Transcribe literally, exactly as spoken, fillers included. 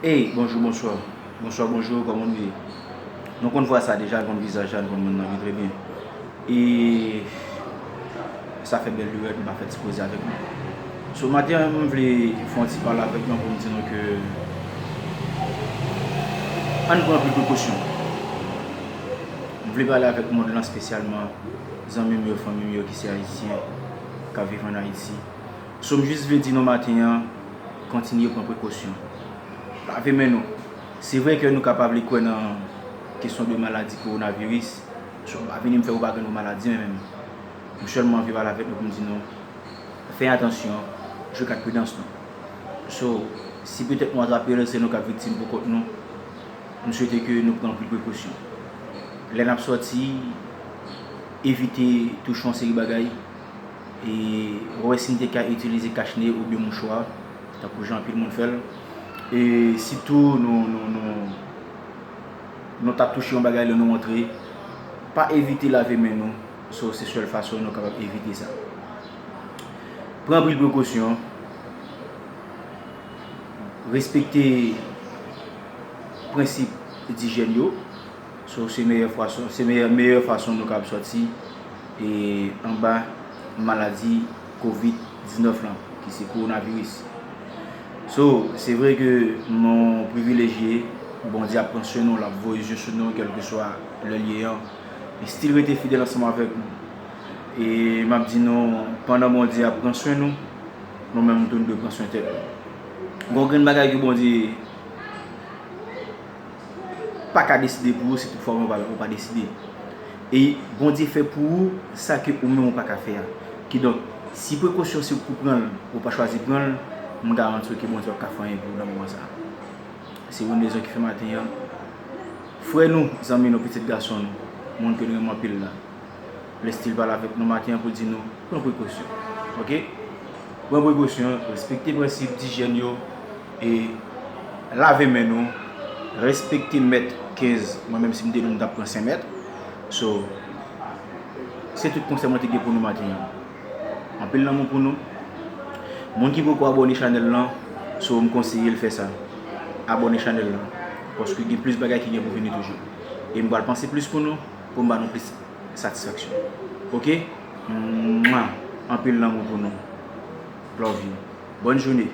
Hey, bonjou, bonswa. Bonswa, bonjou, kòman nou ye? Nou konn vwa sa deja, nou konn vizaj la, nou konn moun nan byen trè byen. E sa fè bèl lurèt, nou pa fè ti koze avèk nou. So, maten an, m vle fè yon ti pale avèk nou pou m di nou ke ann pran anpil prekosyon. M vle pale avèk mond lan, espesyalman zanmi m yo, fanmi m yo ki se Ayisyen, k ap viv ann Ayiti. So, m jis vle di nou maten an, kontinye pran prekosyon. Lave men nou. Se vre ke nou ka pa vle kwè nan kesyon de maladi kowonaviris. So, m pa vini m fè pwopagann pou maladi, men menm. M sèlman anvi pale avèk nou pou m di nou, fè atansyon, jwe kat pridans nou. So, si petèt nou atrape l, se nou k ap viktim pou kont nou. M swete ke nou pran anpil prekosyon. Lè n ap sòti, evite touche yon seri bagay. E wè si n te ka itilize kachne oubyen mouchwa, tankou jan anpil moun fè l. E sitou nou, nou, nou, nou t ap touche yon bagay lè nou antre, pa evite lave men nou. So, se sèl fason nou kapab evite sa. Pran anpil prekosyon, respekte prensip dijyèn yo. So, se meyè fason, se meyè, meyè fason nou kapab sòti e anba maladi kovid diznèf lan, ki se kowonaviris. So, se vre ke nou privilejye, Bondye ap pran swen nou, l ap voye zye sou nou, kèlkeswa lè l ye an. Li still rete fidèl ansanm avèk nou. E m ap di nou, pandan Bondye ap pran swen nou, nou menm tou nou dwe pran swen tèt nou. Gon grenn bagay ke Bondye pa ka deside pou ou si toutfwa ou pa, ou pa deside. E Bondye fè pou ou sa ke ou menm ou pa ka fè a. Kidonk, si prekosyon se pou pran l, ou pa chwazi pran l, m garanti w ke Bondye p ap ka fè anyen pou ou nan moman sa a. Se youn rezon ki fè maten an, frè nou, zanmi nou, pitit gason nou, moun ke nou renmen anpil la, vle still pale avèk nou maten an pou di nou, pran prekosyon. Oke? Pran prekosyon, respekte prensip dijyèn yo, e lave men nou, respekte mèt kenz, mwen menm si m te nou, m t ap pran senk mèt. So, se tout konsèy mwen te gen pou nou maten an. Anpil lanmou pou nou. Moun ki poko abòne chanèl lan, so m konseye l fè sa. Abòne chanèl lan. Paske gen plis bagay ki gen pou vini toujou. E m pral panse plis pou nou, pou m ba nou plis satisfaksyon. Oke? Mwa! Anpil lanmou pou nou. Love you. Bòn jounen.